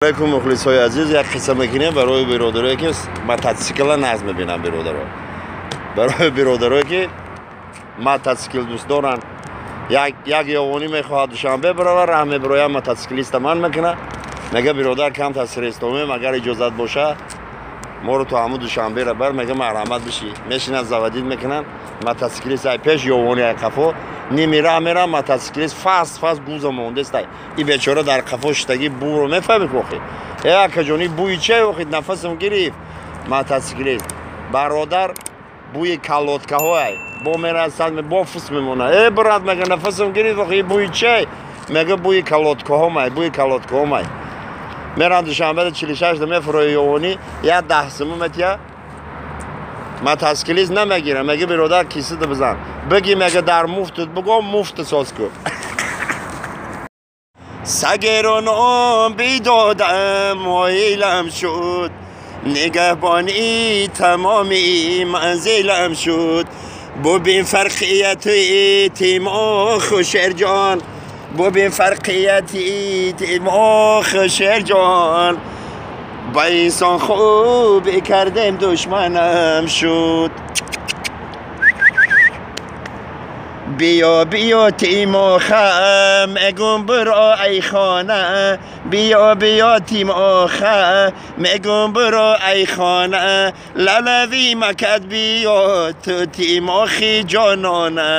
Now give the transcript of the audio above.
Алейкум, мухлисҳои азиз, як қисса мекунем барои биродарое, ки мототсикла нағз мебинанд, биродаро. Барои биродарое, ки мототсикл дӯст доранд. Як ёвонӣ мехоҳад Душанбе бирава, раҳ мебирояд, мототсиклиста ман мекуна. Мега: «Биродар, камтар сирестомем, агар иҷозат боша, моро то ҳамун Душанбера бар». Мега: «Марҳамат, биши». Мешинад, заводить мекунанд, мототсиклист ай пеш, ёвони ай қафо. Ними раҳ мерам, мототсиклист фаст фаст гуза мондестай. И бечора дар қафо шиштагӣ буро мефаҳми, охи. Э, акаҷони, бӯи че, охи, нафасам гирифт. Мототсиклист: «Бародар, бӯи колодкаҳоай». Бо мерасад, бо фус мемона. «Э, брат, мега, нафасам гирифт, охи, бӯи че?» Мега: «Бӯи колодкаҳомай, бӯи колодкаҳомай». Мерам Душанбеда, 46-да мефурои, ёвонӣ як 10 суму метия, мототсиклист намегирам. Мега: «Биродар, кисида бизан, бигӣ». Мега: «Дар муфтут буго, муфту соз ку». Сагеро ном бидодам, моилам шуд, нигаҳбони тамоми манзилам шуд. Бубин фарқияти Тимоху Шерҷон, бубин фарқияти Тимоху Шерҷон. Ба инсон хубе кардем, душманам шуд. Биё, биё, Тимоха, мегум, биро ай хона. Биё, биё, Тимоха, мегум, биро ай хона. Лалави макад, биё ту, Тимохи ҷонона.